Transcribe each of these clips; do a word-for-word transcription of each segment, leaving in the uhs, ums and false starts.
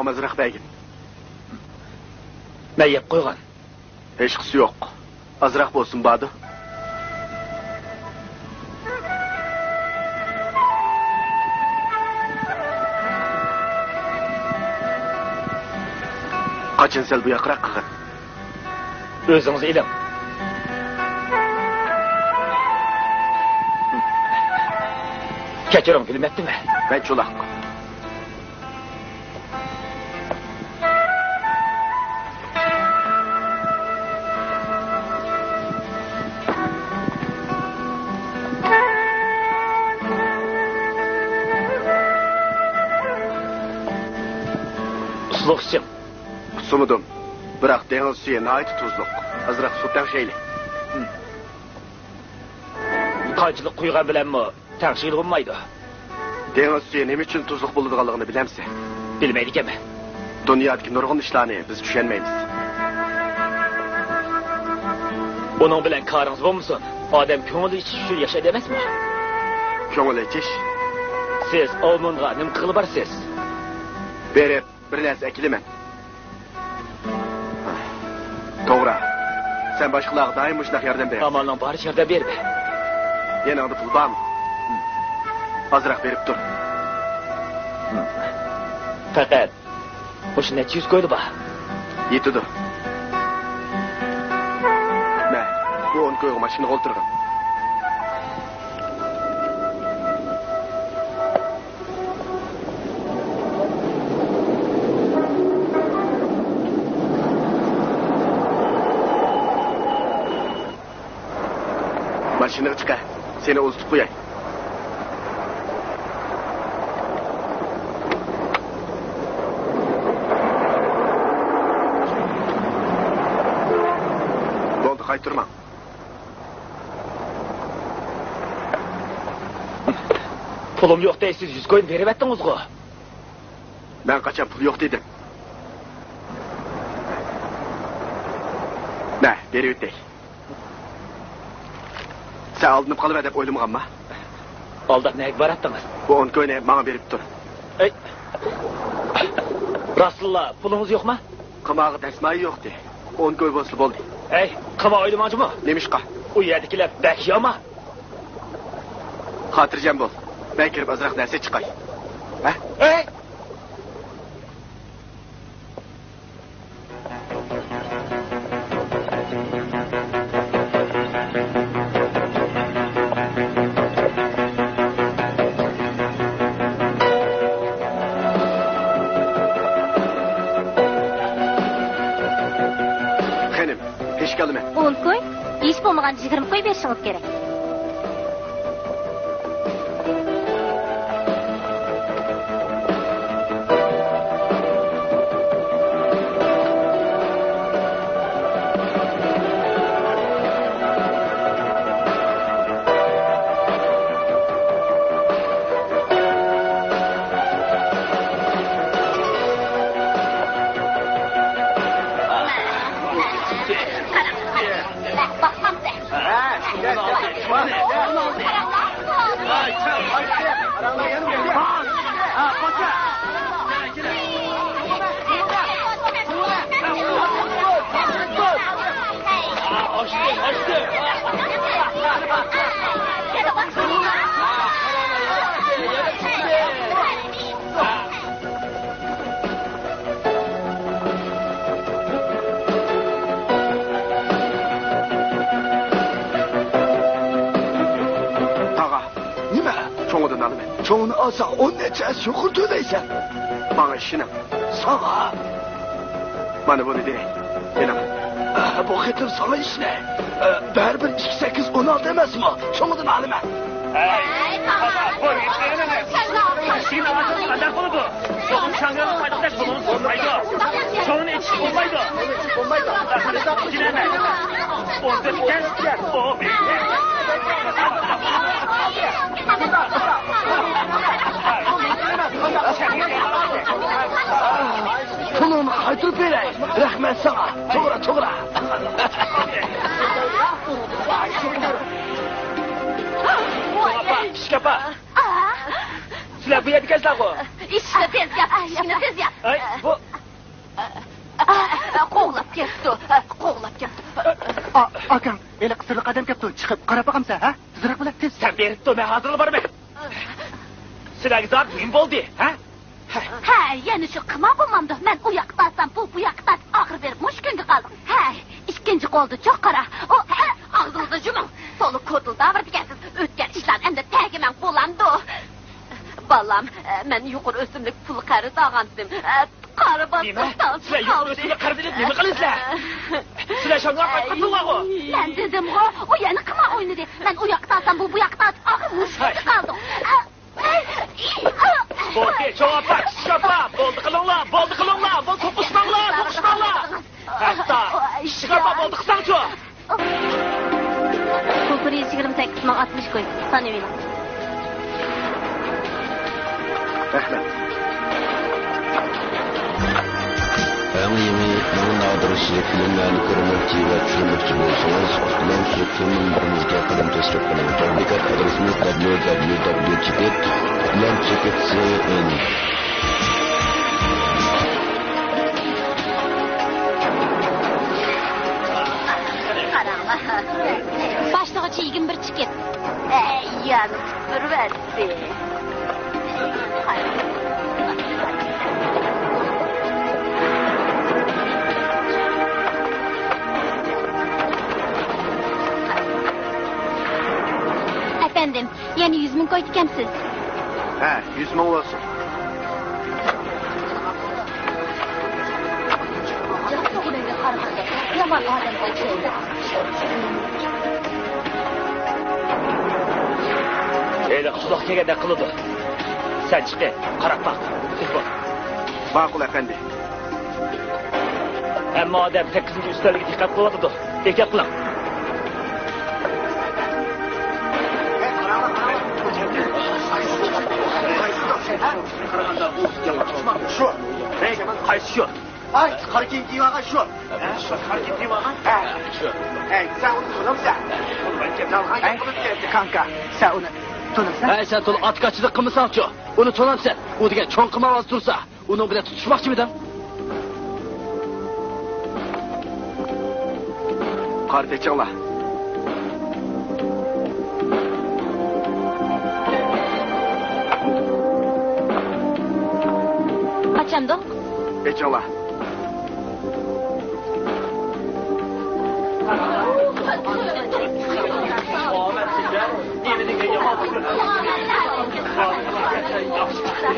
ئازراق بەرگىن. مەن يەپ قويغان. ھېچقىسى يوق. ئازراق بولسۇن بارىدۇ. قاچىنى سەل بۇ ياقراق قىلغىن. ئۆزىڭىز ئېلىڭ. كەچۈرۈڭ، بىلمەپتىمەن. مەن چولاق. ئۇسسۇلۇق ئىچىڭ. ئۇسسىمىدىم. بىراق دېڭىز سۈيى ناھايىتى تۇزلۇق. ئازراق سۇ تەڭشەيلى. قانچىلىك قۇيغان بىلەنمۇ تەڭشىگىلى بولمايدۇ. دېڭىز سۈيى نېمە ئۈچۈن تۇزلۇق بولىدىغانلىقىنى بىلەمسەن؟ بىلمەيدىكەنمەن. دۇنيادىكى نۇرغۇن ئىشلارنى بىز چۈشەنمەيمىز. ئۇنىڭ بىلەن كارىڭىز بولمىسۇن. ئادەم كۆڭۈل ئېچىش ئۈچۈن ياشايدۇ ئەمەسمۇ؟ كۆڭۈل ئېچىش؟ سىز ئالمۇنغا نېمە قىلغىلى بارىسىز؟ بېرىپ، بىر نەرسە ئەكېلىمەن. توغرا. سەن باشقىلارغا دائىم مۇشۇنداق ياردەم بېرىسەن. ئامالنىڭ بارىچە ياردەم بېرىمەن. يېنىڭدا پۇل بارمۇ؟ ئازراق بېرىپ تۇر. پەقەت مۇشۇ نەچچە يۈز كويلا بار. يېتىدۇ. مە، بۇ ئون كويغا ماشىنىغا ئولتۇرغىن. ماشىنىغا چىق ھە. سېنى ئۇزىتىپ قوياي. بولدى، قايتۇرماڭ. پۇلۇم يوق دەيسىز، يۈز كوينى بېرىۋەتتىڭىزغۇ. مەن قاچان پۇل يوق دېدىم؟ مە، بېرىۋېتەي. سەن ئالدىنىپ قالىمەن دەپ ئويلىمىغانما؟ ئالداپ نەگە باراتتىڭىز؟ بۇ ئون كوينى ماڭا بېرىپ تۇر. ئەي. راستتىنلا پۇلىڭىز يوقما؟ قىمارغا دەسمايە يوقتى. ئون كوي بولسا بولدى. ئەي، قىمار ئوينىماڭچىمۇ؟ نېمىشقا؟ ئۇ يەردىكىلەر بەك يامان. خاتىرجەم بول. مەن كىرىپ ئازراق نەرسە چىقاي. ھە؟ ئەي! خېنىم، پېشىك ئالىمەن. ئون كوي؟ ھېچ بولمىغاندا يىگىرمە كوي بېرىشىڭىز كېرەك. تاغا. نېمە؟ چوڭىدىن ئالىمەن. چوڭىنى ئالساڭ، ئون نەچچە ئەس يۇقىرى تۆلەيسەن. ماڭا ئىشىنىڭ. ساڭا؟ مانا بۇنى بېرەي. ئېلىڭ. ئە، بۇ قېتىم ساڭا ئىشىنەي. ئە، بەرىبىر ئىككى سەككىز ئون ئالتە ئەمەسمۇ؟ چوڭىدىن ئالىمەن. ھەي، قازا، بۇ يېتىشىڭ ئەمەس. ئىشىكنى ئاچسىڭىز قانداق بولىدۇ؟ چوغۇن شاڭگالغا پايدىلىق بولغىنى بولمايدۇ. چوغۇنى ئېچىش بولمايدۇ. ئون تۆت ئىكەن. ئۇ بىر. پۇلۇڭنى قايتۇرۇپ بېرەي. رەھمەت ساڭا. توغرا، توغرا. ئاپا، كىچىك ئاپا. سىلەر بۇ يەردىكەنسىلەرغۇ؟ ئىشىكنى تېز ياپ، ئىشىكنى تېز ياپ. ئەي، بۇ قوغلاپ كەپتۇ، قوغلاپ كەپتۇ. ئاكاڭ، ھېلىقى سىرلىق ئادەم كەپتۇ، چىقىپ قاراپ باقامسەن، ھە؟ تېزرەك بولە، تېز. سەن بېرىپ تۇر، مەن ھازىرلا بارىمەن. سىلەرگە زادى نېمە بولدى، ھە؟ ھە، يەنە شۇ قىما بولمامدۇ؟ مەن ئۇ ياققا تارتسام، بۇ، بۇ ياققا تارتىپ، ئاخىرى بېرىپ مۇشۇ كۈنگە قالدۇق. ھە، ئىككىنچى قولدا چوق قارا. ئۇ، ھە، ئاغزىڭىزنى يۇمۇڭ. تولا كوتۇلداۋېرىدىكەنسىز. ئۆتكەن ئىشلارنى ئەمدى تەگىمەڭ بولامدۇ؟ بالام، مەن يۇقىرى ئۆسۈملۈك پۇل قەرز ئالغانتىم. قارا نېمە؟ باتۇق تاۋۇشۇپ سىلەر يۇقىرى قالدى. ئۆسۈملۈك قەرز ئېلىپ نېمە قىلىسىلەر؟ سىلەر شاڭلار قايتقىلىغۇ. مەن دېدىمغۇ، ئۇ يەنە قىمار ئوينىدى. مەن ئۇ ياققا تارتسام، بۇ، بۇ ياققا تارتىپ، ئاخىرى مۇشۇ كۈنگە قالدۇق. بولدى، چوڭ ئاپا، كىچىك ئاپا، بولدى قىلىڭلار، بولدى قىلىڭلار، بولدى توقۇشماڭلار، توقۇشماڭلار. ھەتتا، كىچىك ئاپا، بولدى قىلساڭچۇ. كۇپۇر يۈز يىگىرمە سەككىز مىڭ ئاتمىش كوي، سانىۋېلىڭ. رەھمەت. ئەڭ يېڭى، ئەڭ نادىر سۈزۈك فىلىملەرنى كۆرمەكچى ۋە چۈشۈرمەكچى بولسىڭىز، مەن سۈزۈك فىلىم مۇنبىرىمىزگە قەدەم تەشرىپ قىلىڭ. تور بېكەت ئادرېسىمىز دبليۇ دبليۇ دبليۇ چېكىت بىلەن چېكىت سى ئېن. قاراڭلار. باشلىغۇچى يىگىرمە بىر چېكىت. ئەي، يانۇ تۇتتۇرۇۋەتتى. ئەپەندىم، يەنە يۈز مىڭ كوي ئىكەنسىز. ھە، يۈز مىڭ بولسۇن. يامان ئادەمگە ئوخشايدۇ. ھېلىقى سۇلۇق كەلگەندەك قىلىدۇ. سەن چىقى، قاراپ باق. تېز بول. ماقۇل، ئەپەندى. ھەممە ئادەم سەككىزىنچى ئۈستەلگە دىققەت قىلىۋاتىدۇ. ئېھتىيات قىلىڭ. شۇ. ھەي، قارا كىيىم كىيىۋالغان شۇ. ھە؟ قارا كىيىم كىيىۋالغان؟ ھە. شۇ. ھەي، سەن ئۇنى تونۇمسەن؟ يالغان گەپ قىلىپ كەلدى. كاڭكا، سەن ئۇنى تونۇمسەن؟ ھەي، سەن تولا ئاتىكاچىلىق قىلمىساڭچۇ؟ ئۇنى تونامسەن؟ ئۇ دېگەن چوڭ قىمارۋاز تۇرسا، ئۇنىڭ بىلەن تۇتۇشماقچىمىدىڭ؟ قارا تېچىڭلار. ئاچامدۇق؟ ئېچىڭلار.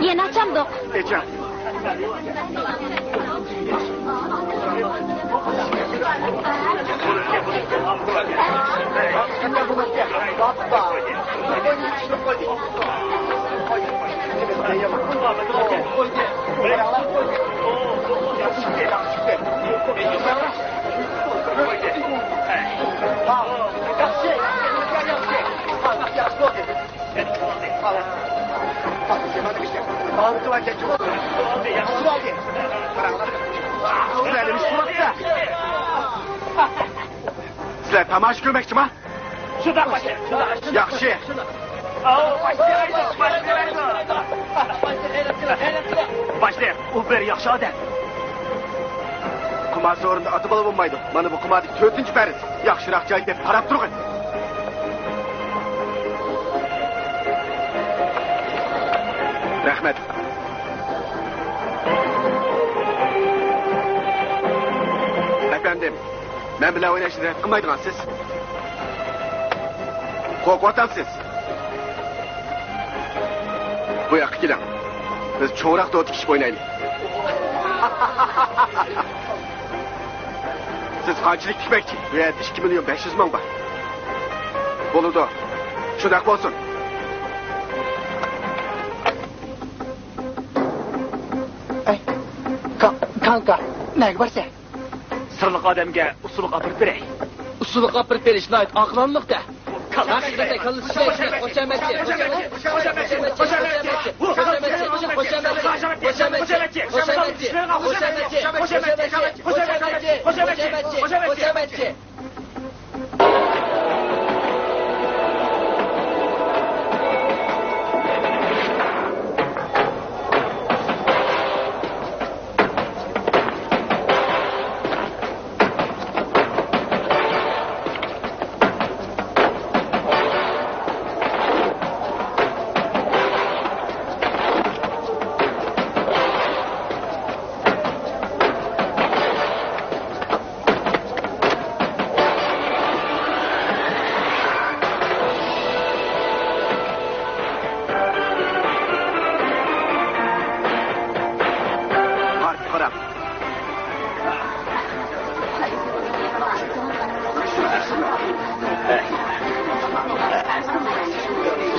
يەنە ئاچامدۇق؟ ئېچىڭ. سىلەر تاماشا كۆرمەكچىما؟ شۇنداق، باشلىق، شۇنداق، شۇنداق. ياخشى. ئاۋۇ، باشلىق، باشلىق. باشلىق، ئۇ بىر ياخشى ئادەم. قۇمار سورۇنىدا ئاتا-بالا بولمايدۇ. مانا بۇ قۇماردىكى تۆتىنچى پەرز. ياخشىراق جاي تېپىپ قاراپ تۇرغىن. رەھمەت. ئەپەندىم، مەن بىلەن ئويناشنى رەت قىلمايدىغانسىز؟ قورقۇۋاتامسىز؟ بۇ ياققا كېلىڭ. بىز چوڭراق دوتىكىشىپ ئوينايلى. سىز قانچىلىك تىكمەكچى؟ بۇ يەردە ئىككى مىليون بەش يۈز مىڭ بار. بولىدۇ. شۇنداق بولسۇن. ئەي، كا-، كاڭكا، نەگە بارسەن؟ سىرلىق ئادەمگە ئۇسسۇلۇق ئاپىرىپ بېرەي. ئۇسسۇلۇق ئاپىرىپ بېرىش ناھايىتى ئاقىلانىلىق-دە. ھەقىقەتەن كاللىسى ئىشلەيدىكەن. خۇشامەتچى، خۇشامەتچى، خۇشامەتچى، خۇشامەتچى، خۇشامەتچى، خۇشامەتچى، خۇشامەتچى، خۇشامەتچى، خۇشامەتچى، خۇشامەتچى، خۇشامەتچى.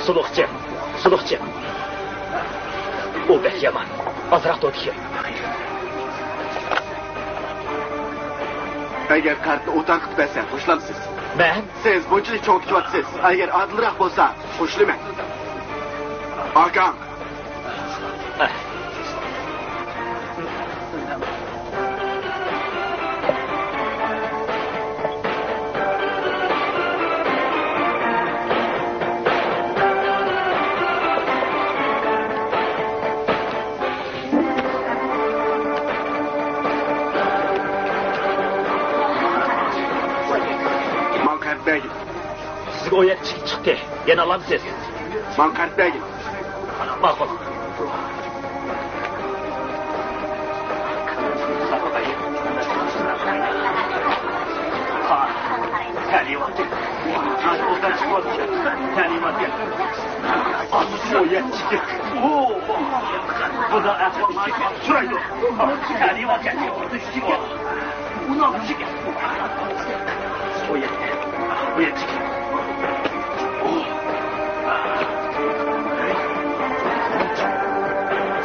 سۇلۇقچى، سۇلۇقچى. ئۇ بەك يامان. ئازراق تۇر كېلىڭ. ئەگەر كارتىنى ئۇ تارقىتىپ بەرسە، قوشۇلامسىز؟ مەن؟ سىز بۇنچىلىك چوڭ تىكىۋاتىسىز. ئەگەر ئادىلراق بولسا، قوشۇلىمەن. ئاكام. ماڭا قەرز بەرگىن. سىزگە ئون يەتتە چېكىت چىقتى. يەنە ئالامسىز؟ ماڭا قەرز بەرگىن. ماقۇل. تەلىيىۋاتى. تەلىيىۋاتى. ئون يەتتە چېكىت. بۇدا ئەھۋال چۈشۈرايدۇ. تەلىيىۋاتى.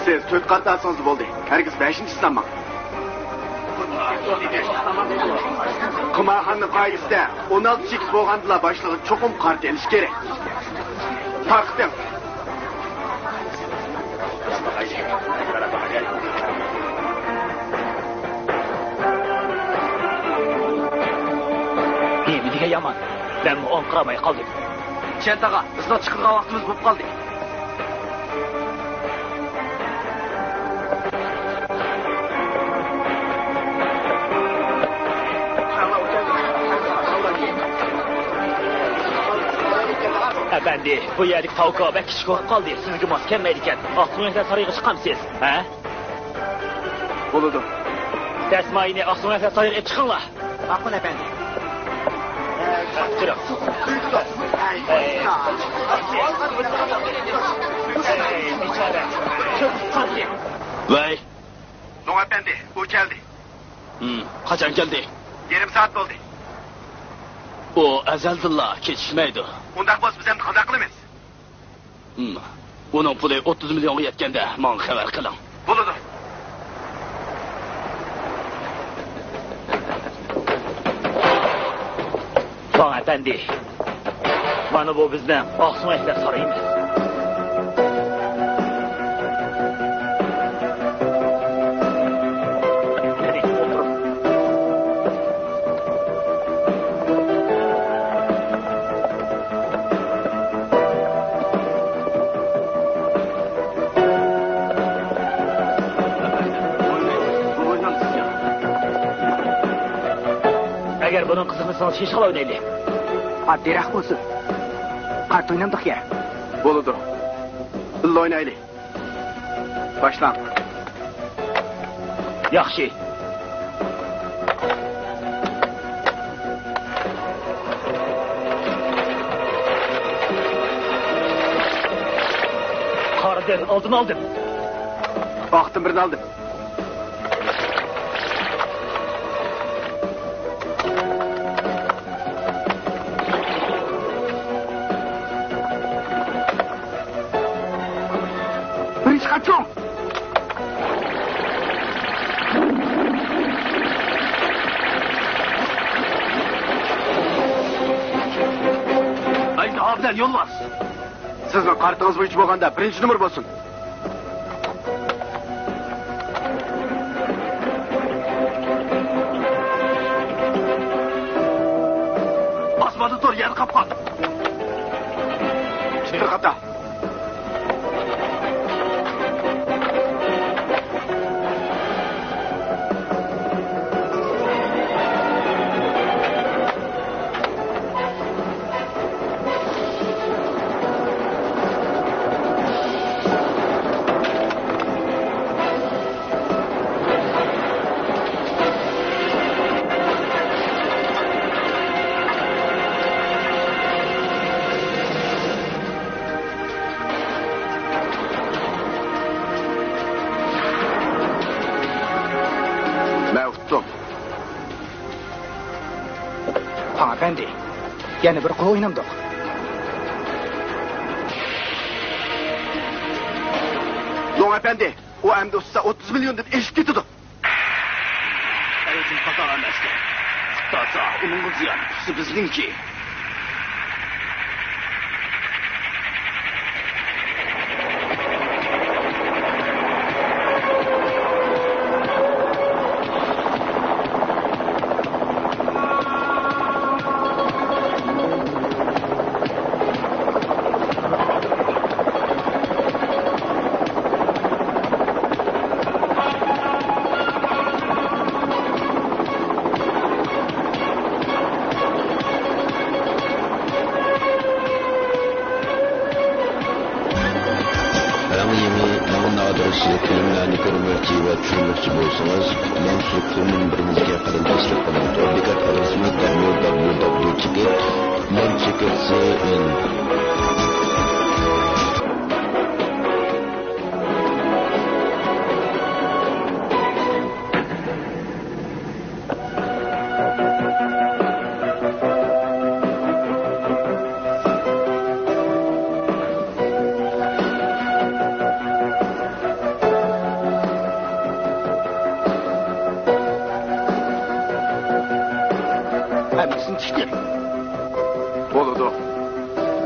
سىز تۆت قات ئالسىڭىز بولدى. ھەرگىز بەشىنچى سانماڭ. قىمارخانىنىڭ قائىدىسىدە ئون ئالتە چېكىت بولغاندىلا باشلىقى چوقۇم قارت ئېلىشى كېرەك. تارقىتىڭ. نېمە دېگەن يامان؟ مەنمۇ ئاڭقىرالماي قالدىم. چىيەن تاغا، بىزنىڭ چىقىدىغان ۋاقتىمىز بولۇپ قالدى. ئەپەندى، بۇ يەردىكى تاۋكا بەك كىچىك بولۇپ قالدى. سىزگە ماس كەلمەيدىكەن. ئاقسۆڭەكلەر سارىيىغا چىقامسىز؟ ھە؟ بولىدۇ. دەسمايىنى ئاقسۆڭەكلەر سارىيىغا ئېلىپ چىقىڭلار. ماقۇل، ئەپەندى. ۋەي. زۇڭ ئەپەندى، ئۇ كەلدى. ھىم، قاچان كەلدى؟ يېرىم سائەت بولدى. ئۇ ئەزەلدىنلا كېچىكمەيدۇ. ئۇنداق بولسا بىز ئەمدى قانداق قىلىمىز؟ ھىم. ئۇنىڭ پۇلى ئوتتۇز مىليونغا يەتكەندە ماڭا خەۋەر قىلىڭ. بولىدۇ. ۋاڭ ئەپەندى، مانا بۇ بىزنىڭ ئاقسۆڭەكلەر سارىيىمىز. ئەگەر بۇنىڭ قىزىقمىسىڭىز، شىشقىلا ئوينايلى. ئاددىيراق بولسۇن. قارت ئوينامدۇق يا؟ بولىدۇ. بىللە ئوينايلى. باشلاڭ. ياخشى. قارىدىن ئالدىن ئالدىم. ئاقتىن بىرنى ئالدىم. بىرىنچى قاچۇڭ! ئەجدىھا بىلەن يولۋاس! سىزنىڭ قارتىڭىز بويىچە بولغاندا بىرىنچى نومۇر بولسۇن. ئاسماندا تۇر، يەردە قاپقان. چىقىر قاتا. ئەپەندى، يەنە بىر قۇر ئوينامدۇق؟ لوڭ ئەپەندى، ئۇ ئەمدى ئۇسسا ئوتتۇز مىليوندىن ئېشىپ كېتىدۇ. ئەلچىن خاتا ئەمەسكەن. قۇتقارسا ئۇنىڭغا زىيان، ئۇسسا بىزنىڭكى. ئەڭ يېڭى، ئەڭ نادىر ئىشلىك فىلىملەرنى كۆرمەكچى ۋە چۈشەنمەكچى بولسىڭىز، مەن سۈرۈك فىلىم مۇنبىرىمىزگە قەدەم تەشرىپ قىلىڭ. تور بېكەت ئادرېسىمىز دابليۇ دابليۇ دابليۇ چېكىت لەنچېكىت سى ئېن. ھەممىسىنى تىكتىم. بولىدۇ.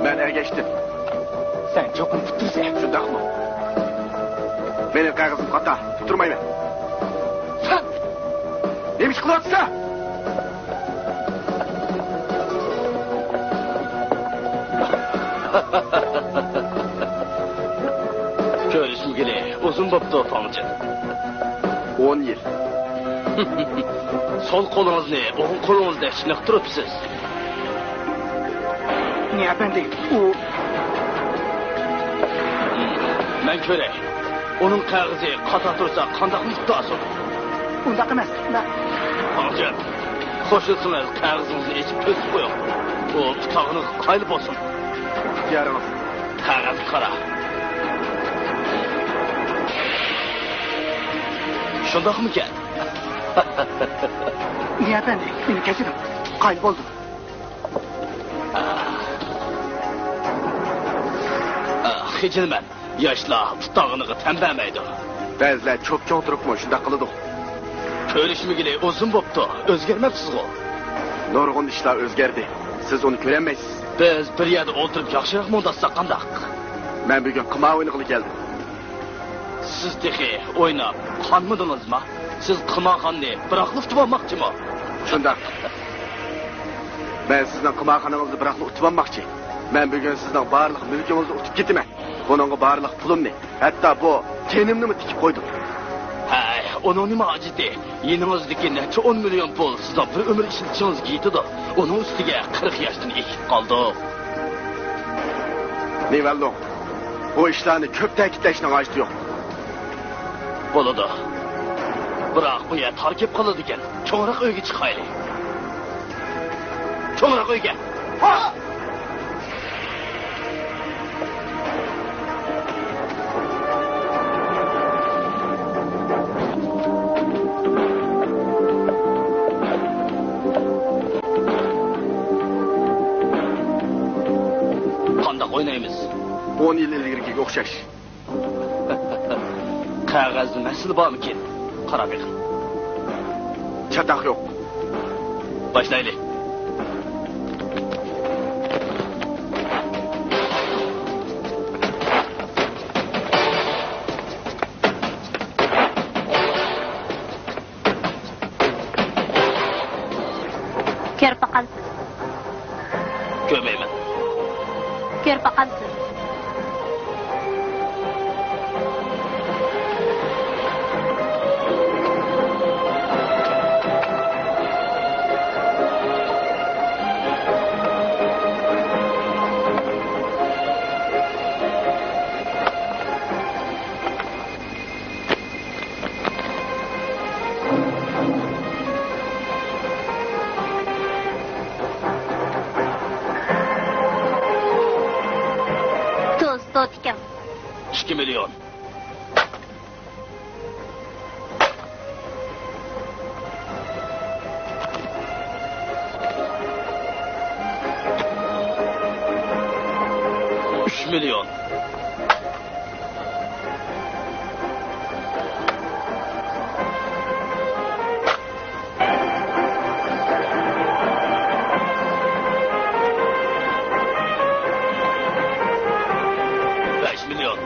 مەن ئەگەشتىم. سەن چوقۇم پۈتتۈرىسەن. شۇنداقمۇ؟ مېنىڭ قەغىزىم خاتا. پۈتتۈرمەيمەن. سەن نېمە ئىش قىلىۋاتىسەن؟ كۆرۈشمىگىلى ئۇزۇن بوپتۇ، فاڭجېن. ئون يىل. سول قولىڭىزنى ئوڭ قولىڭىزدەك چېنىقىپ تۇرۇپسىز. نى ئەپەندى، ئۇ. مەن كۆرەي. ئۇنىڭ قەغىزى خاتا تۇرسا قانداقمۇ پۇتاسۇن؟ ئۇنداق ئەمەس، مەن. فاڭجېن، قوشۇلسىڭىز قەغىزىڭىزنى ئېچىپ كۆرسىتىپ قويۇڭ. ئۇ پۇتاغىنىغا قايىل بولسۇن. ئىختىيارىڭىز. قەغەزگە قارا. شۇنداقمىكەن؟ نى ئەپەندى، مېنى كەچۈرۈڭ. قايىل بولدۇم. ئاھ. ئاھ، خىجىلمەن. ياشلار پۇتاغىنىغا تەن بەرمەيدۇ. بەزىلەر چوپچوڭ تۇرۇپمۇ شۇنداق قىلىدۇ. كۆرۈشمىگىلى ئۇزۇن بوپتۇ، ئۆزگەرمەپسىزغۇ؟ نۇرغۇن ئىشلار ئۆزگەردى. سىز ئۇنى كۆرەلمەيسىز. بىز بىر يەردە ئولتۇرۇپ ياخشىراق مۇڭداشساق قانداق؟ مەن بۈگۈن قىمار ئوينىغىلى كەلدىم. سىز تېخى ئويناپ قانمىدىڭىزما؟ سىز قىمارخانىنى بىراقلا ئۇتۇۋالماقچىمۇ؟ شۇنداق. مەن سىزنىڭ قىمارخانىڭىزنى بىراقلا ئۇتۇۋالماقچى. مەن بۈگۈن سىزنىڭ بارلىق مۈلكىڭىزنى ئۇتۇپ كېتىمەن. بۇنىڭغا بارلىق پۇلۇمنى، ھەتتا بۇ تېنىمنىمۇ تىكىپ قويدۇم. ھەي، ئۇنىڭ نېمە ھاجىتى؟ يېنىڭىزدىكى نەچچە ئون مىليون پۇل سىزنىڭ بىر ئۆمۈر ئىشلىتىشىڭىزگە يېتىدۇ. ئۇنىڭ ئۈستىگە قىرىق ياشتىن ئېشىپ قالدۇق. نېۋەللۇ، بۇ ئىشلارنى كۆپ تەكىتلەشنىڭ ھاجىتى يوق. بولىدۇ. بىراق بۇ يەر تار كېلىپ قالىدىكەن. چوڭراق ئۆيگە چىقايلى. چوڭراق ئۆيگە. ھا! قانداق ئوينايمىز؟ ئون يىل ئىلگىرىكىگە ئوخشاش. قەغەزدە مەسىلە بارمىكىن؟ قاراپ بېقىڭ. چاتاق يوق. باشلايلى. كۆرۈپ باقامسىز؟ كۆرمەيمەن. كۆرۈپ باقامسىز؟ توزۇتۇۋېتىڭ. ئىككى مىليون. مىليون. بەش مىليون.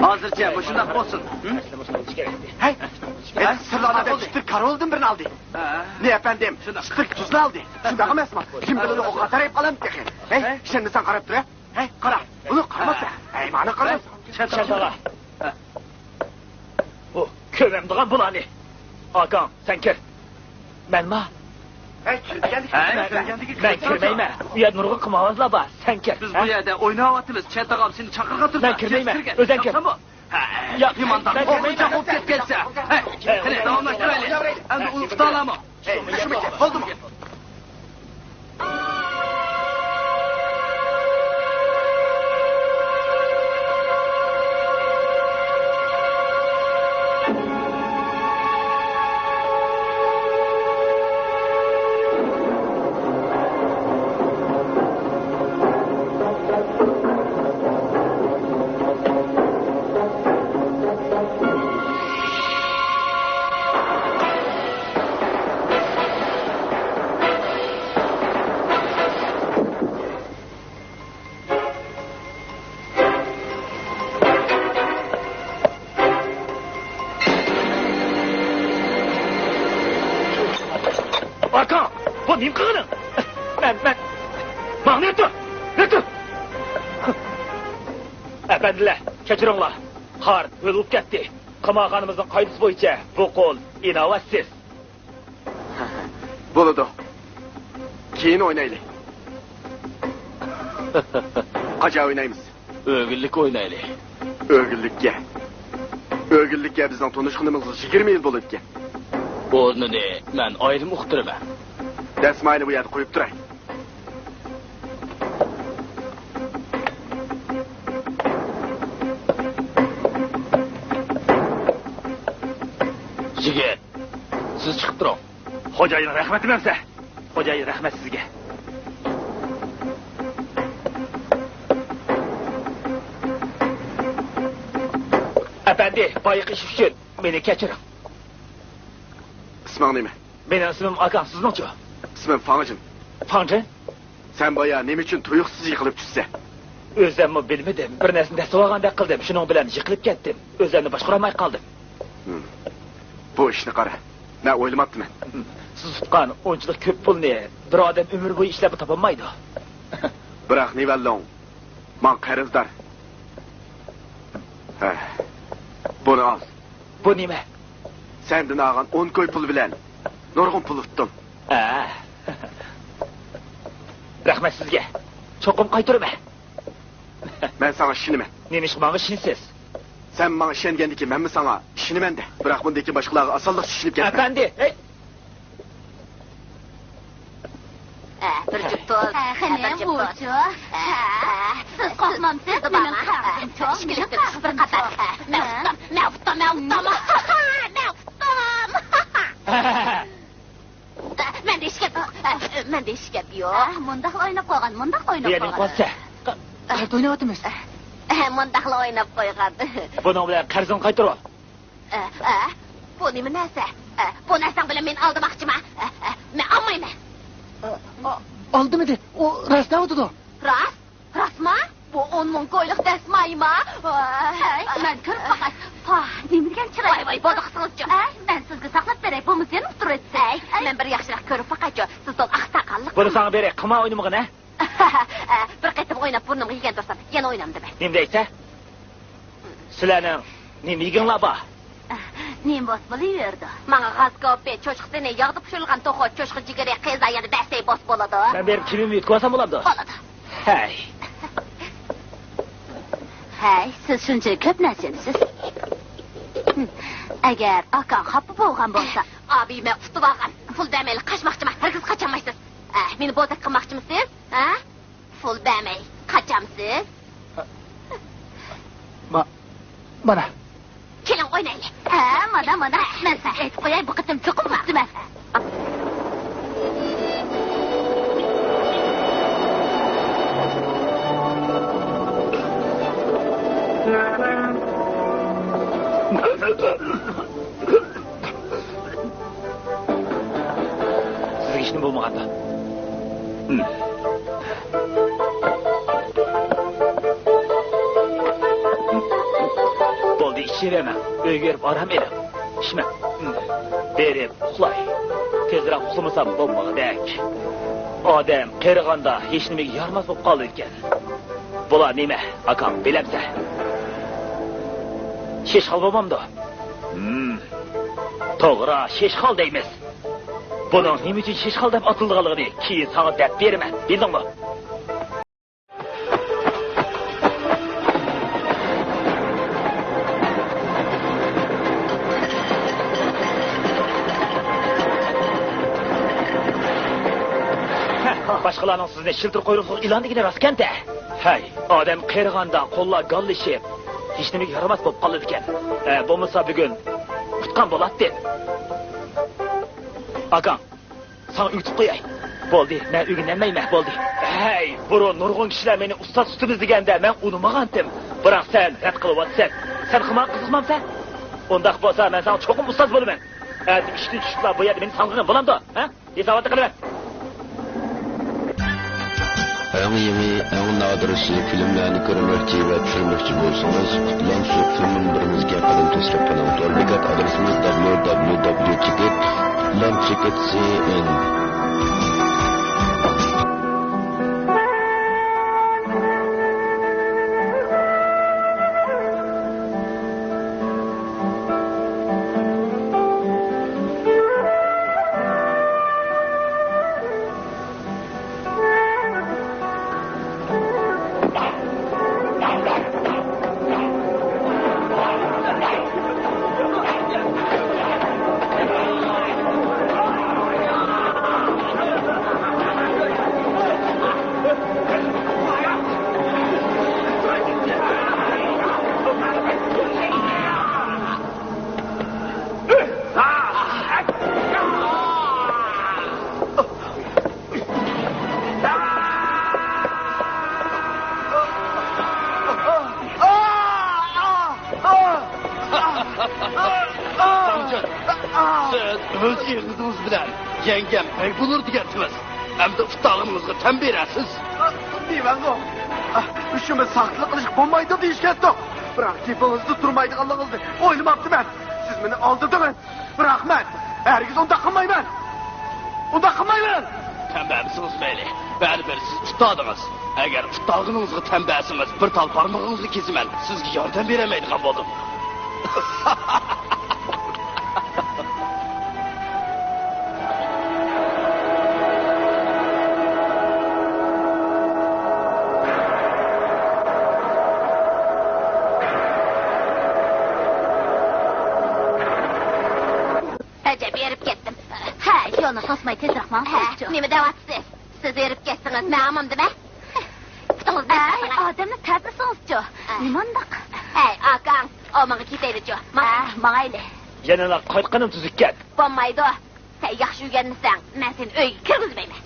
ھازىرچە مۇشۇنداق بولسۇن. ھە؟ ھەي، سىرلاردا چىتىر كارۋىلدىن بىرنى ئالدى. ھە. نى ئەپەندىم، شۇنداق. چىتىر تۇزنى ئالدى. شۇنداق ئەمەسمۇ؟ كىم بىلىدۇ، ئوققا تارايىپ قالامدۇ تېخى. ھەي، ئىشەنمىسەڭ قاراپ تۇر، ھە؟ ھەي، قارا، بۇنى قارىماسا. ھەي، مانا قارىماسا. ھەي، چەت ئاغا. بۇ كۆمەمدىغان بۇلارنى. ئاكاڭ، سەن كىر. مەنما؟ ھەي، كىرگەندىكى، ھەي، كىرگەندىكى، مەن كىرمەيمەن. ئۇ يەردە نۇرغۇن قىمارۋازلار بار. سەن كىر. بىز بۇ يەردە ئويناۋاتىمىز. چەت ئاغام سېنى چاقىرغان تۇرسا، مەن كىرمەيمەن. ئۆزۈڭ كىر. ياق، يامان مەن كىرمەيمەن. ئوغۇلجان بولۇپ كەتكەنسەن. ھەي، قېنى، داۋاملاشتۇرايلى. ئەمدى ئۇنى ئۇتالاما؟ بولدىمۇ؟ ئاكا، بۇ نېمە قىلغىنىڭ؟ مەن، مەن، ماڭا نېتىۋ، نېتىۋ! ئەپەندىلەر، كەچۈرۈڭلار. قارت ھۆل بولۇپ كەتتى. قىمارخانىمىزنىڭ قائىدىسى بويىچە بۇ قول ئىناۋەتسىز. بولىدۇ. كېيىن ئوينايلى. قاچان ئوينايمىز؟ ئۆگۈنلۈك ئوينايلى. ئۆگۈنلۈككە؟ ئۆگۈنلۈككە بىزنىڭ تونۇشقىنىمىزغا يىگىرمە يىل بولىدىكەن. ئورنىنى مەن ئايرىم ئۇقتۇرىمەن. دەسمايىنى بۇ يەردە قويۇپ تۇراي. يىگىت، سىز چىقىپ تۇرۇڭ. خوجايىن، رەھمەت ئەمەسە. خوجايىن، رەھمەت سىزگە. ئەپەندى، بايىقى ئىش ئۈچۈن مېنى كەچۈرۈڭ. ئىسمىڭ نېمە؟ مېنىڭ ئىسمىم ئاكاڭ، سىزنىڭچۇ؟ ئىسمىم فاڭجىن. فاڭجىن؟ سەن بايا نېمە ئۈچۈن تۇيۇقسىز يىقىلىپ چۈشسەن؟ ئۆزۈممۇ بىلمىدىم، بىر نەرسىنى دەسسىۋالغاندەك قىلدىم، شۇنىڭ بىلەن يىقىلىپ كەتتىم، ئۆزۈمنى باشقۇرالماي قالدىم. ھىم. بۇ ئىشنى قارا، مەن ئويلىماپتىمەن. ھىم. سىز ئۇققان ئۇنچىلىك كۆپ پۇلنى بىر ئادەم ئۆمۈر بويى ئىشلەپمۇ تاپالمايدۇ. بىراق نىۋەنلۇڭ ماڭا قەرزدار. ھە، بۇنى ئال. بۇ نېمە؟ سەندىن ئالغان ئون كوي پۇل بىلەن نۇرغۇن پۇل ئۇتتۇم. ھە. رەھمەت سىزگە. چوقۇم قايتۇرىمەن. مەن ساڭا ئىشىنىمەن. نېمىشقا ماڭا ئىشىنىسىز؟ سەن ماڭا ئىشەنگەندىكىن مەنمۇ ساڭا ئىشىنىمەن-دە. بىراق بۇندىن كېيىن باشقىلارغا ئاسانلىقچە ئىشىنىپ كەتمە. ئەپەندى، ھەي! ئە، بىر جۈپ توز. ئە، خېنىم، بىر جۈپ توز. ئە، سىز قورقمامسىز؟ مېنىڭ قەرزىم چوڭ. ئىككىلىك تۇرۇش، بىر قاتار. ئە، مەن ئۇتتۇم، مەن ئۇتتۇم، مەن ئۇتتۇم. مەن ئۇتتۇم. مەندە ھېچ گەپ يوق. مەندە ھېچ گەپ يوق. ئە، مۇنداقلا ئويناپ قويغان، مۇنداقلا ئويناپ قويغان. قارت ئويناۋاتىمىز. ئە، مۇنداقلا ئويناپ قويغان. بۇنىڭ بىلەن قەرزىڭنى قايتۇرۇۋال. ئە، ئە، بۇ نېمە نەرسە؟ ئە، بۇ نەرسەڭ بىلەن مېنى ئالدىماقچىما؟ ئە، ئە، مەن ئالمايمەن. ئە، ئا-، ئالدىمىدى. ئۇ راست دەۋاتىدۇ. راست؟ راستما؟ بۇ ئون مىڭ كويلۇق دەسمايما؟ ھەي، مەن كۆرۈپ باقاي. پاھ، نېمە دېگەن چىراي. ۋاي، ۋاي، بولدى قىلسىڭىزچۇ. ئەي، مەن سىزگە ساقلاپ بېرەي، بولمىسا يەنە ئۇتتۇرۇۋەتسە. ئەي، مەن بىر ياخشىراق كۆرۈپ باقايچۇ. سىز دول ئاقساقاللىق. بۇنى ساڭا بېرەي، قىمار ئوينىمىغىن، ھە؟ بىر قېتىم ئويناپ بۇرنۇمغا يېگەن تۇرسام، يەنە ئوينامدىمەن. نېمە دەيسەن؟ سىلەرنىڭ نېمە يېگىڭلار بار؟ نېمە بولسا بولۇۋېرىدۇ. ماڭا غاز كوپى، چوشقا سېنى، ياغدا پىشۇرۇلغان توخۇ، چوشقا جىگىرى، قىزا يەنە بەسەي بولسا بولىدۇ. مەن بېرىپ كىيىمىمنى يۇتۇۋالسام بولامدۇ؟ بولىدۇ. ھەي. ھەي، سىز شۇنچە كۆپ نەرسە يەمسىز. ئەگەر ئاكاڭ خاپا بولغان بولسا. ئابىي، مەن ئۇتۇۋالغان. پۇل بەرمەيلا قاچماقچىمەن. ھەرگىز قاچالمايسىز. ئە، مېنى بوزەك قىلماقچىمىسىز؟ ھە؟ پۇل بەرمەي قاچامسىز؟ ما، مانا. كېلىڭ ئوينايلى. ھە، مانا، مانا. مەن سىزگە ئېيتىپ قوياي، بۇ قېتىم چوقۇم ئۇتتۇم مەن. سىزگە ھېچنېمە بولمىغاندا. ھىم. بولدى، ئىچىۋەرمەڭ. ئۆيگە بېرىپ ئارام ئېلىڭ. ئىچمەڭ. ھىم. بېرىپ ئۇخلاي. تېزرەك ئۇخلىمىسام بولمىغۇدەك. ئادەم قېرىغاندا ھېچنېمىگە يارىماس بولۇپ قالىدىكەن. بۇلار نېمە، ئاكام، بىلەمسەن؟ شېشقال بولمامدۇ؟ ھىم. توغرا، شېشقال دەيمىز. بۇنىڭ نېمە ئۈچۈن شېشقال دەپ ئاتىلىدىغانلىقىنى كېيىن ساڭا دەپ بېرىمەن، بىلدىڭمۇ؟ ھە، باشقىلارنىڭ سىزنى شىلتىر قۇيرۇقلۇق ئىلان دېگىنى راستكەن-دە. ھەي، ئادەم قېرىغاندا قوللار گاللىشىپ، ھېچنېمىگە يارىماس بولۇپ قالىدىكەن. ئە، بولمىسا بۈگۈن ئۇتقان بولاتتىم. ئاكاڭ، ساڭا ئۆگىتىپ قوياي. بولدى، مەن ئۆگىنەلمەيمەن، بولدى. ھەي، بۇرۇن نۇرغۇن كىشىلەر مېنى ئۇستاز تۇتىمىز دېگەندە مەن ئۇنىمىغانتىم. بىراق سەن رەت قىلىۋاتىسەن. سەن خىما قىزمامسەن؟ ئۇنداق بولسا مەن ساڭا چوقۇم ئۇستاز بولىمەن. ئەتە ئىشتىن چۈشۈپلا بۇ يەردە مېنى ساڭغىغىن بولامدۇ؟ ھە؟ ھېساباتنى قىلىمەن. ئەڭ يېڭى، ئەڭ نادىر سۈزۈك فىلىملەرنى كۆرمەكچى ۋە چۈشۈرمەكچى بولسىڭىز، قۇتلام سۈزۈك فىلىم مۇنبىرىمىزگە قەدەم تەشرىپ قىلىڭ. تور بېكەت ئادرېسىمىز دابليۇ دابليۇ دابليۇ چېكىت قۇتلام چېكىت سى ئېن. سىز ئۆز ئېغىزىڭىز بىلەن يەڭگەم بەگ بولۇر دېگەنتىڭىز. ئەمدى ئۇتتالغىنىڭىزغا تەن بېرەرسىز. دېمەڭغۇ. شۇمۇ ساختىلىق قىلىشقا بولمايدۇ دېيىشكەنتۇق. بىراق گېپىڭىزدە تۇرمايدىغانلىقىڭىزنى ئويلىماپتىمەن. سىز مېنى ئالدىدىڭىز. بىراق مەن ھەرگىز ئۇنداق قىلمايمەن. ئۇنداق قىلمايمەن. تەنبەلمىسىڭىز مەيلى. بەرىبىر سىز ئۇتتالدىڭىز. ئەگەر ئۇتتالغىنىڭىزغا تەنبەلسىڭىز، بىر تال بارمىقىڭىزنى كېسىمەن. سىزگە ياردەم بېرەلمەيدىغان بولدۇم. ئەجەب، ھېرىپ كەتتىم. ھە، يولنى توسماي تېزرەك ماڭسىزچۇ. ھە، نېمە دەۋاتىسىز؟ سىز ھېرىپ كەتسىڭىز، مەن ھامامدىمەن. پۇتىڭىزنى ئەي، ئادەمنى تەرتلىسىڭىزچۇ. ئە. نېمانداق؟ ئەي، ئاكاڭ، ئۇ ماڭا كېتەيلىچۇ. ماڭ. ئە، ماڭايلى. يەنىلا قايتقىنىم تۈزۈككەن. بولمايدۇ. سەن ياخشى ئۆگەنمىسەڭ، مەن سېنى ئۆيگە كىرگۈزمەيمەن.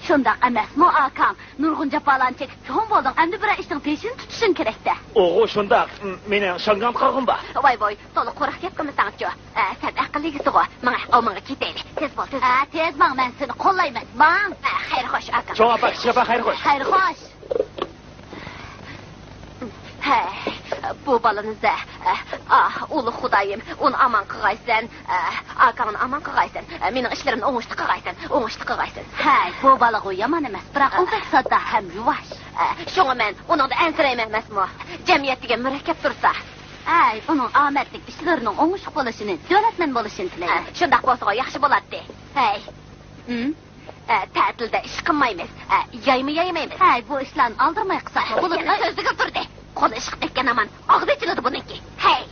شۇنداق ئەمەسمۇ، ئاكاڭ؟ نۇرغۇن جاپالارنى چېكىپ چوڭ بولدۇڭ، ئەمدى بىرەر ئىشنىڭ بېشىنى تۇتۇشۇڭ كېرەك-دە. ئوغۇ، شۇنداق. م-، مېنىڭ شاڭگام قاغىم بار. ۋاي ۋاي، تولا قۇرۇق گەپ قىلمىساڭچۇ. ئە، سەن ئەقىللىك يىگىتسىغۇ. ماڭە، ئاۋمىڭغا كېتەيلى. تېز بول، تېز. ئە، تېز ماڭ، مەن سېنى قوللايمەن. ماڭ. ئە، خەير خوش، ئاكا. چوڭ ئاپا، كىچىك ئاپا، خەير خوش. خەير خوش. ھەي، بۇ بالىنى زە-، ئاھ، ئۇلۇغ خۇدايىم، ئۇنى ئامان قىغايسەن، ئاھ، ئاكاڭنى ئامان قىغايسەن، مېنىڭ ئىشلىرىمنى ئوڭۇشلۇق قىغايسەن، ئوڭۇشلۇق قىغايسەن. ھەي، بۇ بالىغۇ يامان ئەمەس، بىراق ئۇ بەك ساددا ھەم يۇۋاش. ئاھ، شۇڭا مەن ئۇنىڭدىن ئەنسىرەيمەن ئەمەسمۇ؟ جەمئىيەت دېگەن مۇرەككەپ تۇرسا. ھەي، ئۇنىڭ ئامەتلىك ئىشلىرىنىڭ ئوڭۇشلۇق بولۇشىنى، دۆلەتمەن بولۇشىنى تىلەيمەن. ئاھ، شۇنداق بولسىغۇ ياخشى بولاتتى. ھەي. ھىم؟ ئە، تەتىلدە ئىش قىلمايمىز. ئە، يايمۇ يايمايمىز. ھەي، بۇ ئىشلارنى ئالدىرماي قىلساق بولىدۇ. يەنە سۆزلىگىلى تۇردى. قولى ئىششىق تەگكەن ھامان ئاغزى ئېچىلىدۇ بۇنىڭكى. ھەي.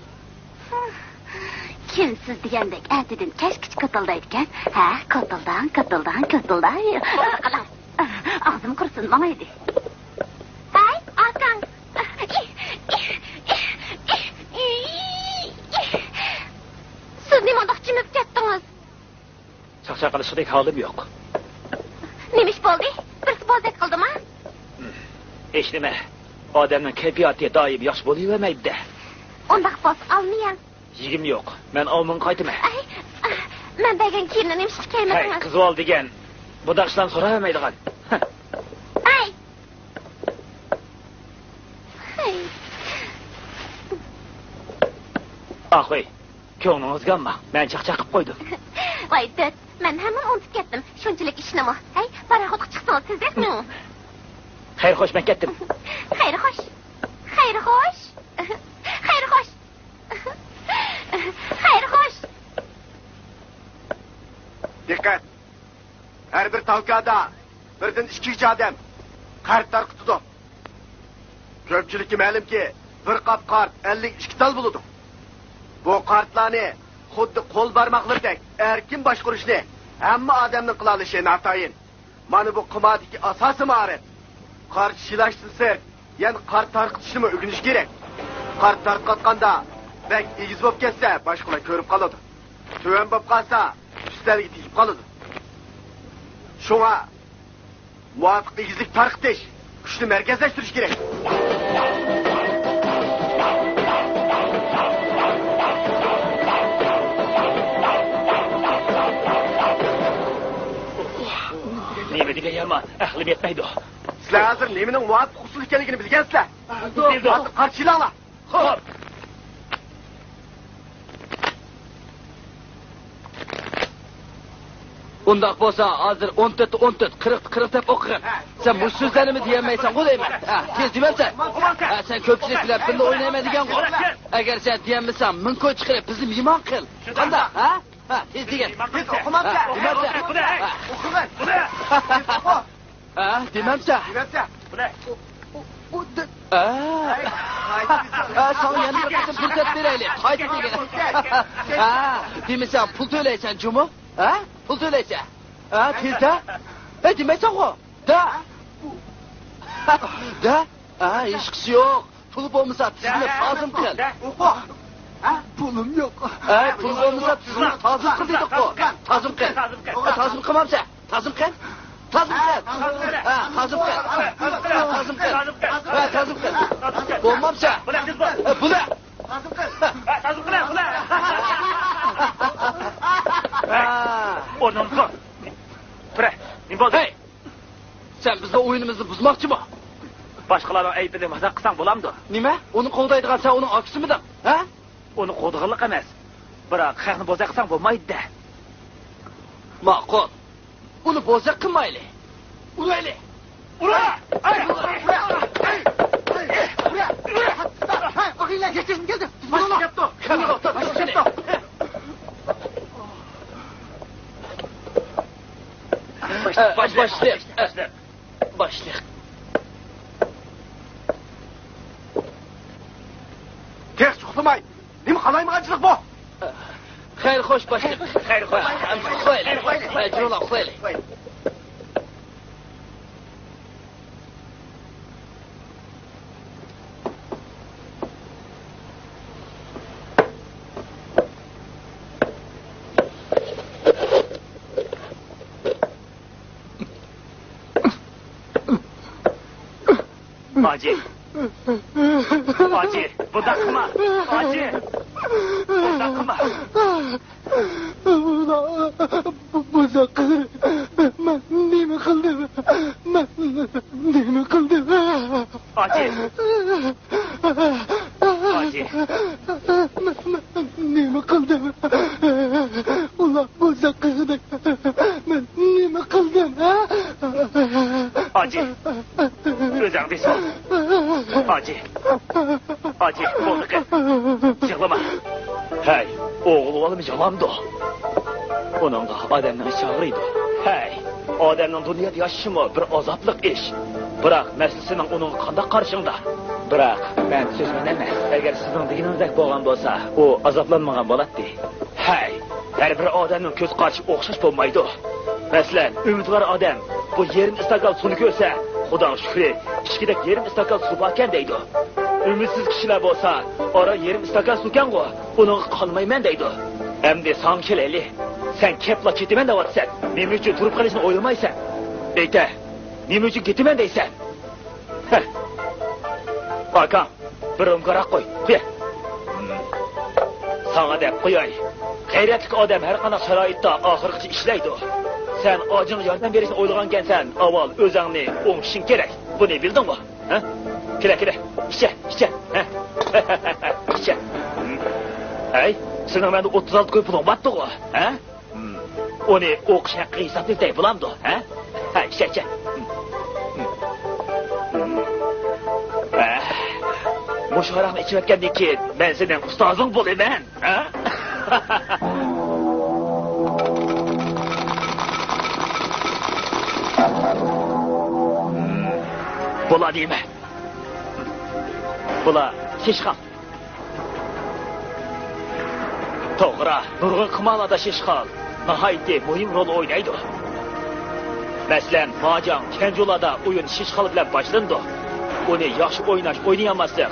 كۈنسىز دېگەندەك ئەتىدىن كەچكىچە كوتۇلدايدىكەن. ھە، كوتۇلداڭ، كوتۇلداڭ، كوتۇلداي. بولدى قىلىڭ. ئاغزىم قۇرۇسۇن، ماڭايلى. ھەي، ئاكاڭ. قىلىشقۇدەك ھالىم يوق. نېمە ئىش بولدى؟ بىرسى بوزەك قىلدىما؟ ھېچنېمە. ئادەمنىڭ كەيپىياتى دائىم ياخشى بولۇۋەرمەيدۇ-دە. ئۇنداق بولسا ئالما يەڭ. يېگۈم يوق. مەن ئاۋمىغا قايتىمەن. ئەي، مەن بەرگەن كىيىمنى نېمىشقا ھەي، كىيمىدىڭىز؟ قىزىۋال دېگەن بۇنداق ئىشلارنى سوراۋەرمەيدىغان. ئەي! ھەي. ئاخۇي، كۆڭلىڭىزگە ئالماڭ. مەن چاقچاق قىلىپ قويدۇم. ۋاي دۆت، مەن ھەممىنى ئۇنتۇپ كەتتىم. شۇنچىلىك ئىشنىمۇ. ھەي، پاراخوتقا چىقسىڭىز تېزرەك مېڭىڭ. خەير خوش، مەن كەتتىم. خەير خوش. خەير خوش. خەير خوش. خەير خوش. دىققەت! ھەر بىر تاۋكادا بىردىن ئىككىگىچە ئادەم قارت تارقىتىدۇ. كۆپچىلىككە مەلۇمكى، بىر قاپ قارت ئەللىك ئىككى تال بولىدۇ. بۇ قارتلارنى خۇددى قول بارماقلىرىدەك ئەركىن باشقۇرۇشنى ھەممە ئادەمنىڭ قىلالىشى ناتايىن. مانا بۇ قىمادىكى ئاساسىي مائارىپ. قارت شىلاشتىن سىرت، يەنە قارت تارقىتىشنىمۇ ئۆگىنىش كېرەك. قارت تارقاتقاندا بەك ئېگىز بولۇپ كەتسە، باشقىلار كۆرۈپ قالىدۇ. تۆۋەن بولۇپ قالسا، ئۈستەلگە تېگىپ قالىدۇ. شۇڭا مۇۋاپىق ئېگىزلىك تارقىتىش، كۈچنى مەركەزلەشتۈرۈش كېرەك. نېمە دېگەن يامان، ئەقلىم يەتمەيدۇ. سىلەر ھازىر نېمىنىڭ مۇۋاپىق ئۇسۇل ئىكەنلىكىنى بىلگەنسىلەر. بىلدۇق. ھازىر قارشى ئېلىڭلار. خوپ. ئۇنداق بولسا، ھازىر ئون تۆتتە ئون تۆت، قىرىقتا قىرىق دەپ ئوقۇغىن. سەن مۇشۇ سۆزلەرنىمۇ دېيەلمەيسەنغۇ دەيمەن. ھە، تېز دېمەمسەن؟ ھە، سەن كۆپچىلىك بىلەن بىللە ئوينايمەن دېگەنغۇ. ئەگەر سەن دېيەلمىسەڭ، مىڭ كوي چىقىرىپ بىزنى مېھمان قىل. قانداق؟ ھە؟ ھە، تېز دېگىن. تېز ئوقۇمامسەن؟ ھە، دېمەمسەن؟ ھە. ئوقۇغىن. تېز ئوقۇ. ھە، دېمەمسە. دېمەمسە. بۇنى. ئۇ، ئۇ، ئۇ، دە-، ھە. ھە، ساڭا يەنە بىر قېتىم پۇرسەت بېرەيلى. قايتا دېگىن. ھە، دېمىسەڭ پۇل تۆلەيسەن جۇمۇ. ھە؟ پۇل تۆلەيسەن. ھە، تېزدە. ھە، دېمەيسەنغۇ. دە. دە. ھە، ھېچقىسى يوق. پۇل بولمىسا تىزىمنى تازىم قىل. ئوقۇ. ھە؟ پۇلۇم يوق. ھە، پۇل بولمىسا تىزىمنى تازىم قىل دېدۇققۇ. تازىم قىل. ھە، تازىم قىلمامسەن؟ تازىم قىل. تازىم قىل. ھە، تازىم قىل. ھە، تازىم قىل. ھە، تازىم قىل. بولمامسەن؟ ھە، بۇنى. ھە. ئورنۇڭدىن تۇر. تۇرە. نېمە بولدى؟ ھەي! سەن بىزنىڭ ئويۇنىمىزنى بۇزماقچىمۇ؟ باشقىلارنىڭ ئەيىبىنى مازاق قىلساڭ بولامدۇ؟ نېمە؟ ئۇنى قوغدايدىغان سەن ئۇنىڭ ئاكىسىمىدىڭ، ھە؟ ئۇنى قوغدىغانلىق ئەمەس، بىراق خەقنى بوزەك قىلساڭ بولمايدۇ-دە. ماقۇل. ئۇنى بوزەك قىلمايلى. ئۇرايلى. ئۇرا! ئاي! ئۇرا! ئاي! ئۇرا! ئۇرا! ئاخىرلار يەتكۈزۈپ كەلدى. باشلىق كەپتۇ. باشلىق كەپتۇ. باش-، باشلىق. باشلىق. تېخىچە ئۇخلىماي. نېمە قالايمىغانچىلىق بۇ؟ خەير خوش، باشلىق. خەير خوش. ئۇخلايلى. ھە، جۇمۇ ئۇخلايلى. ھاجى. ھاجى، بۇنداق قىلما. ھاجى. بۇنداق قىلما. بۇ، بۇ، بۇنداق قىلدى. مەن نېمە قىلدىم؟ مەن نېمە قىلدىم؟ ھاجى. ھاجى. مەن، مەن نېمە قىلدىم؟ ئۇلار بۇزاق قىلدى. مەن نېمە قىلدىم، ھە؟ ھاجى. ئۆزۈڭ دېسۇن. ھاجى. ھاجى، بولدى قىز. يىغلىما. ھەي، ئوغۇل بالىمۇ يىغلامدۇ؟ ئۇنىڭغا ئادەمنىڭ ئىچى ئاغرىيدۇ. ھەي، ئادەمنىڭ دۇنيادا ياشىشىمۇ بىر ئازابلىق ئىش. بىراق مەسىلە سېنىڭ ئۇنىڭغا قانداق قارىشىڭدا. بىراق مەن سۆزمەن ئەمەس. ئەگەر سىزنىڭ دېگىنىڭىزدەك بولغان بولسا، ئۇ ئازابلانمىغان بولاتتى. ھەي، ھەر بىر ئادەمنىڭ كۆز قارىشى ئوخشاش بولمايدۇ. مەسىلەن، ئۈمىدۋار ئادەم بۇ يېرىم ئىستاكان سۇنى كۆرسە، خۇداغا شۈكرى، ئىچكۈدەك يېرىم ئىستاكان سۇ باركەن دەيدۇ. ئۈمىدسىز كىشىلەر بولسا، ئاران يېرىم ئىستاكان سۇكەنغۇ، ئۇنىڭغا قانمايمەن دەيدۇ. ئەمدى ساڭا كېلەيلى. سەن كەپلا كېتىمەن دەۋاتىسەن. نېمە ئۈچۈن تۇرۇپ قېلىشنى ئويلىمايسەن؟ ئېيتە، نېمە ئۈچۈن كېتىمەن دەيسەن؟ ھە. ئاكاڭ، بىر رومكاراق قوي. قوي. ساڭا دەپ قوياي. غەيرەتلىك ئادەم ھەر قانداق شارائىتتا ئاخىرغىچە ئىشلەيدۇ. سەن ئاجىڭغا ياردەم بېرىشنى ئويلىغانكەنسەن، ئاۋۋال ئۆزۈڭنى ئوڭشىشىڭ كېرەك. بۇنى بىلدىڭمۇ؟ ھە؟ كېلە، كېلە. ئىچە، ئىچە. ھە؟ ئىچە. ھەي، سېنىڭ مەندە ئوتتۇز ئالتە كوي پۇلۇڭ بارتتىغۇ، ھە؟ ئۇنى ئوقۇش ھەققى ھېسابلىساي بولامدۇ، ھە؟ ھە، ئىچە، ئىچە. ھە، مۇشۇ ھاراقنى ئىچىۋەتكەندىن كېيىن مەن سېنىڭ ئۇستازىڭ بولىمەن، ھە؟ بۇلار نېمە؟ بۇلار شىشخال. توغرا، نۇرغۇن قىمارلاردا شىشخال ناھايىتى مۇھىم رول ئوينايدۇ. مەسىلەن، ماجاڭ، كەنجۇلاردا ئويۇن شىشخال بىلەن باشلىنىدۇ. ئۇنى ياخشى ئويناش، ئوينىيالماسلىق،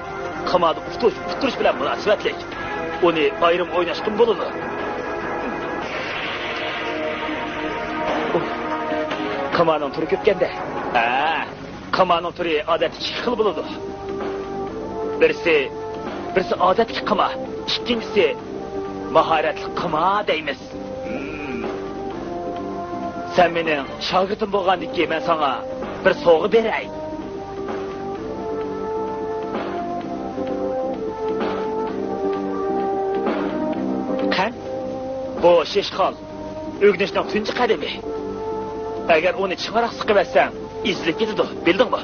قىماردا ئۇتۇش، ئۇتتۇرۇش بىلەن مۇناسىۋەتلىك. ئۇنى ئايرىم ئويناشقىمۇ بولىدۇ. قىمارنىڭ تۈرى كۆپكەندە. ھە. قىمارنىڭ تۈرى ئادەتتە ئىككى خىل بولىدۇ. بىرسى، بىرسى ئادەتتىكى قىمار، ئىككىنچىسى ماھارەتلىك قىمار دەيمىز. ھىم. سەن مېنىڭ شاگىرتىم بولغاندىكىن مەن ساڭا بىر سوۋغا بېرەي. قەنت، بۇ شىشخال. ئۆگىنىشنىڭ تۇنجى قەدىمى. ئەگەر ئۇنى چىڭراق سىقىۋەتسەڭ، ئېزىلىپ كېتىدۇ، بىلدىڭمۇ؟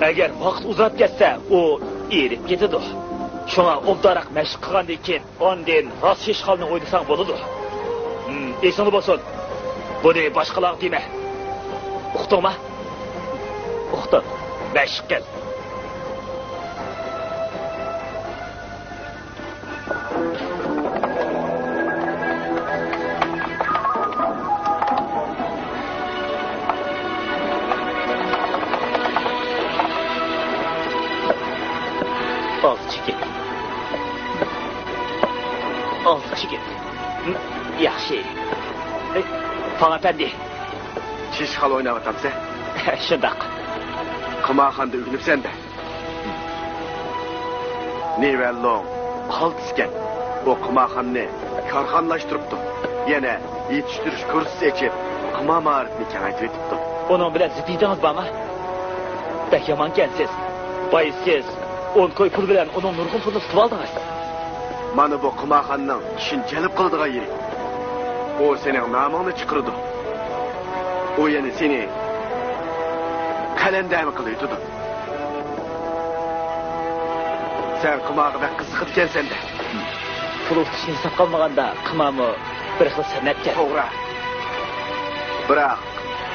ئەگەر ۋاقىت ئۇزاپ كەتسە، ئۇ ئېرىپ كېتىدۇ. شۇڭا ئوبدانراق مەشىق قىلغاندىن كېيىن، ئاندىن راست شىشخالنى ئوينىساڭ بولىدۇ. ھىم، ئېسىڭدە بولسۇن. بۇنى باشقىلارغا دېمە. ئۇقتۇڭما؟ ئۇقتۇم. مەشىق قىل. ئاز چېكىت. ئاز چېكىت. ياخشى. پاڭ ئەپەندى. شىشخال ئويناۋاتامسەن؟ شۇنداق. قىمارخانىدا ئۆگىنىپسەن-دە. نىۋەنلۇڭ قالتىسكەن. ئۇ قىمارخانىنى كارخانىلاشتۇرۇپتۇ. يەنە يېتىشتۈرۈش كۇرسىسى ئېچىپ، قىمار ماھارىتىنى كېڭەيتىۋېتىپتۇ. ئۇنىڭ بىلەن زىددىيىتىڭىز بارمۇ؟ بەك يامانكەنسىز. بايا سىز ئون كوي پۇل بىلەن ئۇنىڭ نۇرغۇن پۇلىنى تۇتۇۋالدىڭىز. مانا بۇ قىمارخانىنىڭ كىشىنى جەلپ قىلىدىغان يېرى. ئۇ سېنىڭ نامىڭنى چىقىرىدۇ. ئۇ يەنە سېنى قەلەندەرمۇ قىلىۋېتىدۇ. سەن قىمارغا بەك قىزىقىدىكەنسەن-دە. پۇل ئۇتۇشنى ھېسابقا ئالمىغاندا، قىمارمۇ بىر خىل سەنئەتكەن. توغرا. بىراق،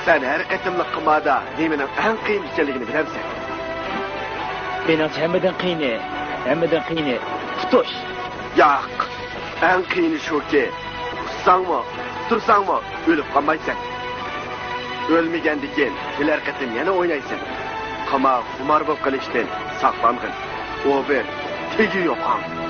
سەن ھەر قېتىملىق قىماردا نېمىنىڭ ئەڭ قىيىن ئىكەنلىكىنى بىلەمسەن؟ مېنىڭچە ھەممىدىن قىيىنى، ھەممىدىن قىيىنى ئۇتۇش. ياق، ئەڭ قىيىنى شۇكى، ئۇتساڭمۇ، ئۇتتۇرساڭمۇ ئۆلۈپ قالمايسەن. ئۆلمىگەندىكىن كېلەر قېتىم يەنە ئوينايسەن. قىمار خۇمار بولۇپ قېلىشتىن ساقلانغىن. ئۇ بىر تېگى يوق ئاڭ.